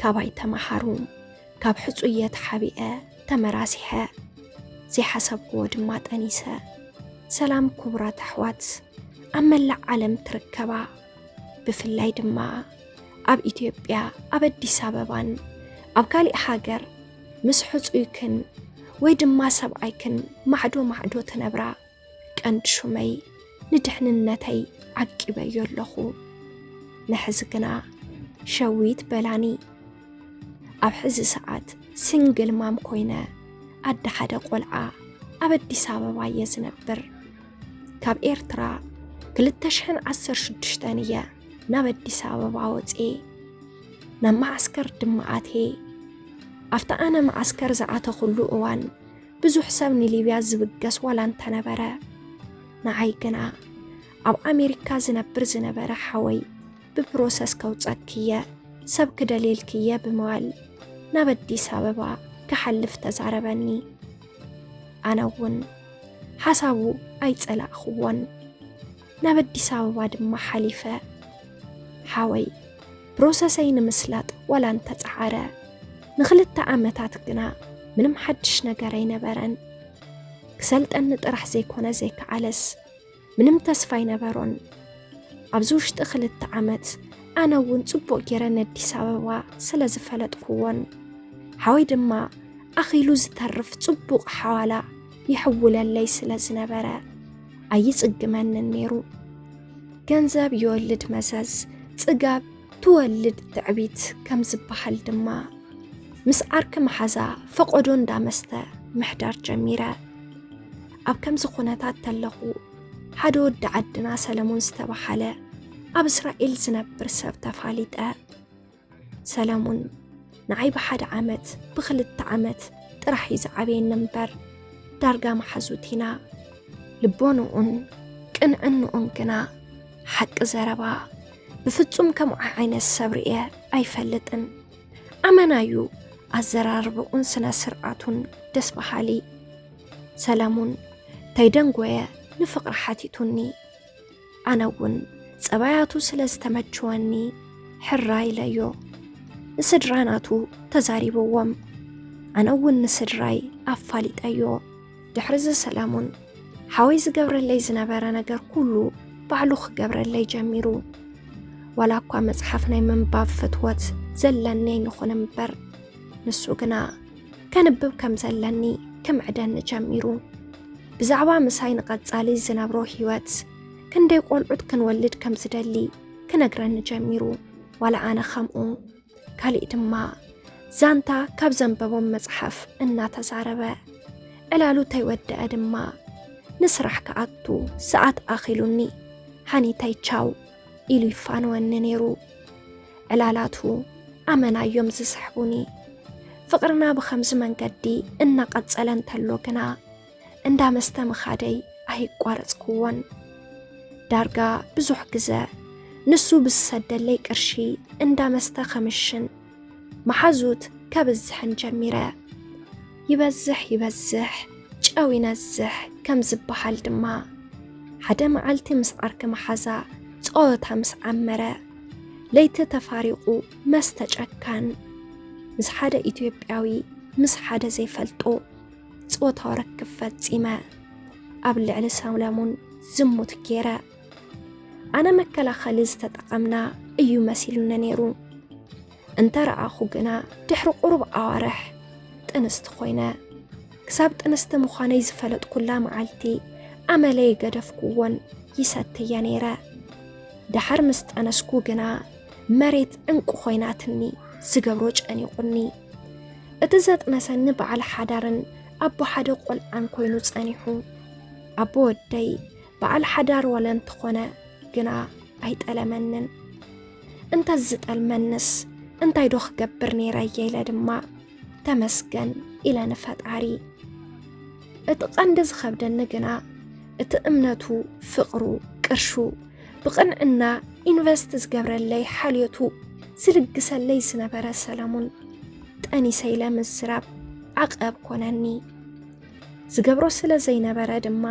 ካባይ ተመሃሩ። ካብ ሕጹየ ተሓቢአ ተመራሲሐ፣ ዘይሓሰብክዎ ድማ ጠኒሰ። ሰላም ክቡራት ኣሕዋት፣ ኣብ መላእ ዓለም ትርከባ፣ ብፍላይ ድማ ኣብ ኢትዮጵያ፣ ኣብ ኣዲስ ኣበባን ኣብ ካሊእ ሃገር ምስ ሕጹይክን ወይ ድማ ሰብኣይክን ማዕዶ ማዕዶ ትነብራ፣ ቀንዲ ሹመይ ንድሕንነተይ ዓቂበዮ ኣለኹ። ንሕዚ ግና ሸዊት በላኒ። ኣብ ሕዚ ሰዓት ሲንግል ማም ኮይነ፣ ኣደ ሓደ ቆልዓ፣ ኣብ ኣዲስ ኣበባ እየ ዝነብር። ካብ ኤርትራ ክልተ ሽሕን ዓሰርተ ሽዱሽተን እየ ናብ ኣዲስ ኣበባ ወፅኤ። ናብ መዓስከር ድማ ኣትየ። ኣብቲ ኣነ መዓስከር ዝኣተኹሉ እዋን ብዙሕ ሰብ ንሊብያ ዝብገስ ዋላ እንተነበረ፣ ንዓይ ግና ኣብ ኣሜሪካ ዝነብር ዝነበረ ሓወይ ብፕሮሰስ ከውፀክየ፣ ሰብ ክደልየልክየ ብምባል ናብ ኣዲስ ኣበባ ክሓልፍ ተዛረበኒ። ኣነ እውን ሓሳቡ ኣይጸላእኽዎን። ናብ ኣዲስ ኣበባ ድማ ሓሊፈ። ሓወይ ፕሮሰሰይ ንምስላጥ ዋላ እንተጸዓረ፣ ንኽልተ ዓመታት ግና ምንም ሓድሽ ነገር ኣይነበረን። ክሰልጠኒ ጥራሕ ዘይኮነ ዘይከኣለስ፣ ምንም ተስፋ ኣይነበሮን። ኣብዚ ውሽጢ ክልተ ዓመት ኣነ እውን ጽቡቕ ገይረ ንኣዲስ ኣበባ ስለ ዝፈለጥኩዎን፣ ሓወይ ድማ ኣኺሉ ዝተርፍ ጽቡቕ ሓዋላ ይሕውለለይ ስለ ዝነበረ፣ ኣይጽግመንን ነይሩ። ገንዘብ ይወልድ መዘዝ፣ ጽጋብ ትወልድ ትዕቢት ከም ዝበሃል ድማ፣ ምስ ዓርኪ መሓዛ ፈቖዶ እንዳመስተ ምሕዳር ጀሚረ። ኣብ ከምዚ ኩነታት ተለኹ፣ ሓደ ወዲ ዓድና ሰለሙን ዝተባሃለ ኣብ እስራኤል ዝነብር ሰብ ተፋሊጠ። ሰለሙን ንዓይ ብሓደ ዓመት፣ ብኽልተ ዓመት ጥራሕ እዩ ዝዓበየኒ እምበር፣ ዳርጋ መሓዙት ኢና። ልቦንኡን ቅንዕንኡን ግና፣ ሓቂ ዘረባ፣ ብፍጹም ከምኡ ዓይነት ሰብ ርእየ ኣይፈልጥን። ኣመና እዩ ኣዘራርባኡን ስነ ስርዓቱን ደስ በሃሊ። ሰለሙን ተይደንጎየ ንፍቕሪ ሓቲቱኒ። ኣነ እውን ጸባያቱ ስለ ዝተመቸወኒ ሕራይ ኢለዮ። ንስድራ ናቱ ተዛሪብዎም። ኣነ እውን ንስድራይ ኣፋሊጠዮ። ድሕሪ እዚ ሰለሙን ሓወይ ዝገብረለይ ዝነበረ ነገር ኩሉ ባዕሉ ክገብረለይ ጀሚሩ። ዋላ እኳ መጽሓፍ ናይ ምንባብ ፍትወት ዘለኒ ኣይንኹን እምበር፣ ንሱ ግና ከንብብ ከም ዘለኒ ክምዕደኒ ጀሚሩ። ብዛዕባ ምሳይ ንቐጻሊ ዝነብሮ ህይወት፣ ክንደይ ቆልዑት ክንወልድ ከም ዝደሊ ክነግረኒ ጀሚሩ። ዋላ ኣነ ከምኡ። ካሊእ ድማ ዛንታ ካብ ዘንበቦም መጽሓፍ እናተዛረበ፣ ዕላሉ ተይወደአ ድማ፣ ንስራሕ ክኣቱ ሰዓት ኣኺሉኒ፣ ሃኒተይ ቻው ኢሉ ይፋነወኒ ነይሩ። ዕላላቱ ኣመና እዮም ዝስሕቡኒ። ፍቕርና ብኸምዚ መንገዲ እናቐጸለ እንተሎ ግና፣ እንዳ መስተ ምኻደይ ኣይቋረጽክዎን። ዳርጋ ብዙሕ ግዘ ንሱ ብዝሰደለይ ቅርሺ እንዳ መስተ ኸምሽን መሓዙት ከብዝሕን ጀሚረ። ይበዝሕ ይበዝሕ፣ ጨው ይነዝሕ ከም ዝበሃል ድማ፣ ሓደ መዓልቲ ምስ ዓርኪ መሓዛ ጸወታ ምስ ዓመረ፣ ለይቲ ተፋሪቑ መስተ ጨካን ምስ ሓደ ኢትዮጵያዊ፣ ምስ ሓደ ዘይፈልጦ ጾታዊ ርክብ ፈጺመ። ኣብ ልዕሊ ሰለሙን ዝሙት ገይረ። ኣነ መከላኸሊ ዝተጠቐምና እዩ መሲሉኒ ነይሩ። እንተ ረኣኹ ግና ድሕሪ ቁሩብ ኣዋርሕ ጥንስቲ ኮይነ። ክሳብ ጥንስቲ ምዃነይ ዝፈለጥኩላ መዓልቲ ኣመለይ ገደፍኩዎን ይሰትየ ነይረ። ደሓር ምስ ጠነስኩ ግና መሬት ዕንቁ ኮይናትኒ፣ ዝገብሮ ጨኒቑኒ። እቲ ዘጥነሰኒ በዓል ሓዳርን ኣቦ ሓደ ቆልዓን ኮይኑ ጸኒሑ። ኣቦ ወደይ በዓል ሓዳር ዋላ እንተኾነ ግና ኣይጠለመንን። እንተ ዝጠልመንስ እንታይ ዶ ክገብር ነይረ እየ ኢለ ድማ ተመስገን ኢለ ንፈጣሪ። እቲ ቀንዲ ዝኸብደኒ ግና እቲ እምነቱ፣ ፍቕሩ፣ ቅርሹ፣ ብቕንዕና ኢንቨስት ዝገብረለይ ሓልዮቱ ዝልግሰለይ ዝነበረ ሰለሙን ጠኒሰ ኢለ ምዝራብ ዓቐብ ኮነኒ። ዝገብሮ ስለ ዘይነበረ ድማ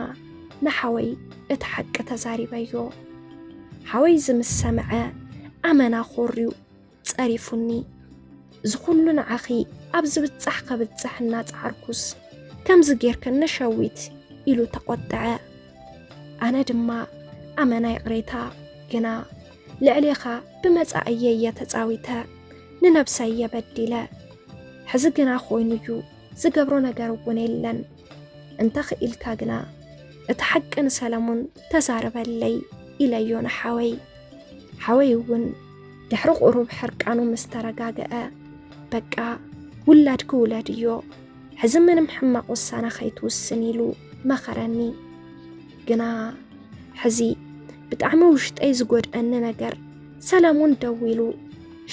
ንሓወይ እቲ ሓቂ ተዛሪበዮ። ሓወይ እዚ ምስ ሰምዐ ኣመና ኮርዩ ጸሪፉኒ። እዚ ኩሉ ንዓኺ ኣብ ዝብጻሕ ከብጽሕ እናጸዓርኩስ ከምዚ ጌርክኒ ሸዊት፣ ኢሉ ተቖጥዐ። ኣነ ድማ ኣመና ይቕሬታ፣ ግና ልዕሌኻ ብመጻእየ እየ ተጻዊተ፣ ንነብሰይ እየ በዲለ። ሕዚ ግና ኮይኑ'ዩ፣ ዝገብሮ ነገር እውን የለን። እንተ ኽኢልካ ግና እቲ ሓቂ ንሰለሙን ተዛረበለይ፣ ኢለዮ ንሓወይ። ሓወይ እውን ድሕሪ ቁሩብ ሕርቃኑ ምስ ተረጋግአ፣ በቃ ውላድኪ ውለድዮ፣ ሕዚ ምንም ሕማቕ ውሳነ ከይትውስን፣ ኢሉ መኸረኒ። ግና ሕዚ ብጣዕሚ ውሽጠይ ዝጎድኣኒ ነገር፣ ሰለሙን ደዊሉ፣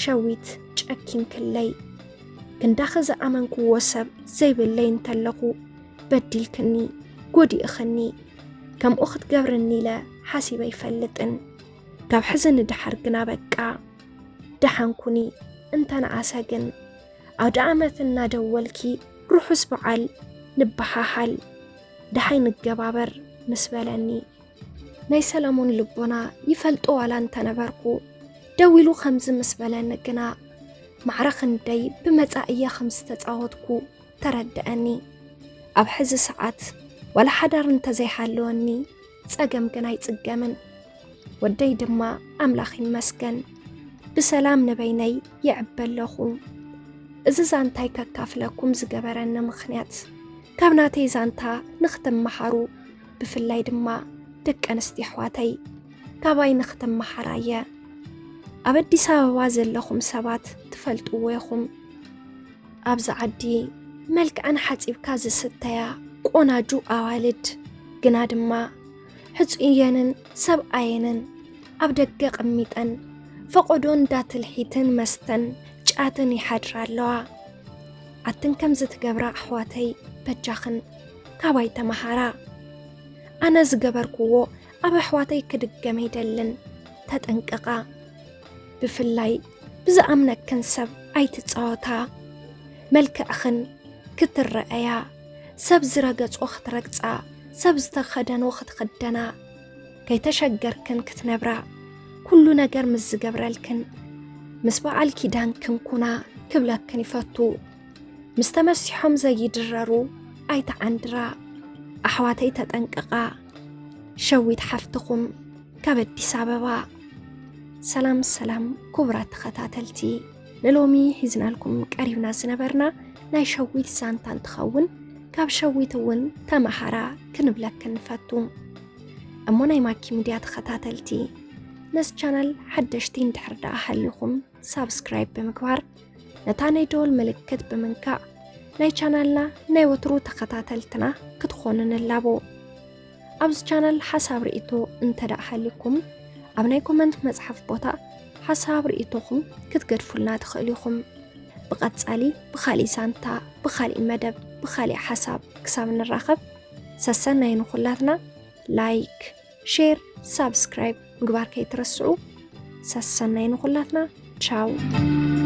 ሸዊት ጨኪንክለይ፣ ክንዳኺ ዝኣመንክዎ ሰብ ዘይብለይ እንተለኹ በዲልክኒ፣ ጎዲእኽኒ። ከምኡ ክትገብርኒ ኢለ ሓሲበ ኣይፈልጥን። ካብ ሕዚ ንደሓር ግና በቃ ደሓን ኩኒ። እንተነኣሰ ግን ኣውደ ኣመት እናደወልኪ ርሑስ በዓል ንበሃሃል፣ ደሓይ ንገባበር ምስ በለኒ፣ ናይ ሰለሙን ልቦና ይፈልጦ ዋላ እንተነበርኩ፣ ደዊሉ ከምዚ ምስ በለኒ ግና ማዕረ ክንደይ ብመጻእየ ከም ዝተጻወትኩ ተረድኣኒ። ኣብ ሕዚ ሰዓት ዋላ ሓዳር እንተዘይሃለወኒ ጸገም ግን ኣይጽገምን። ወደይ ድማ ኣምላኽ ይመስገን ብሰላም ንበይነይ ይዕበ ኣለኹ። እዚ ዛንታይ ከካፍለኩም ዝገበረኒ ምኽንያት ካብ ናተይ ዛንታ ንኽትመሃሩ፣ ብፍላይ ድማ ደቂ ኣንስትዮ ኣሕዋተይ ካባይ ንኽትመሃራ እየ። ኣብ ኣዲስ ኣበባ ዘለኹም ሰባት ትፈልጥዎ ኢኹም። ኣብዚ ዓዲ መልክዐን ሓጺብካ ዝስተያ ቆናጁ ኣዋልድ፣ ግና ድማ ሕጹየንን ሰብኣየንን ኣብ ደገ ቀሚጠን ፈቆዶ እንዳ ትልሒትን መስተን ጫትን ይሓድራ ኣለዋ። ኣትን ከምዚ ትገብራ ኣሕዋተይ በጃኽን ካባይ ተመሃራ። ኣነ ዝገበርክዎ ኣብ ኣሕዋተይ ክድገም ኣይደልን። ተጠንቀቓ። ብፍላይ ብዝኣምነክን ሰብ ኣይትጻወታ። መልክዕኽን ክትረኣያ፣ ሰብ ዝረገጾ ክትረግጻ፣ ሰብ ዝተኸደኖ ክትኽደና፣ ከይተሸገርክን ክትነብራ፣ ኩሉ ነገር ምስ ዝገብረልክን ምስ በዓል ኪዳንክን ኩና ክብለክን ይፈቱ። ምስ ተመሲሖም ዘይድረሩ ኣይተዓንድራ። ኣሕዋተይ ተጠንቀቓ። ሸዊት ሓፍትኹም ካብ ኣዲስ ኣበባ። ሰላም ሰላም ክቡራት ተኸታተልቲ፣ ንሎሚ ሒዝናልኩም ቀሪብና ዝነበርና ናይ ሸዊት ዛንታ እንትኸውን፣ ካብ ሸዊት እውን ተመሃራ ክንብለክን ንፈቱ። እሞ ናይ ማኪ ሚድያ ተኸታተልቲ፣ ነዚ ቻናል ሓደሽቲ እንድሕር ደኣ ሃሊኹም ሳብስክራይብ ብምግባር፣ ነታ ናይ ደወል ምልክት ብምንካእ ናይ ቻናልና ናይ ወትሩ ተኸታተልትና ክትኾኑ ንላቦ። ኣብዚ ቻናል ሓሳብ ርእይቶ እንተ ደኣ ሃሊኩም፣ ኣብ ናይ ኮመንት መጽሓፍ ቦታ ሓሳብ ርእይቶኹም ክትገድፉልና ትኽእሉ ኢኹም። ብቐጻሊ ብኻሊእ ዛንታ፣ ብኻሊእ መደብ፣ ብኻሊእ ሓሳብ ክሳብ ንራኸብ፣ ሰሰናዩ ንኹላትና። ላይክ፣ ሼር፣ ሳብስክራይብ ምግባር ከይትረስዑ። ሰሰናዩ ንኹላትና። ቻው።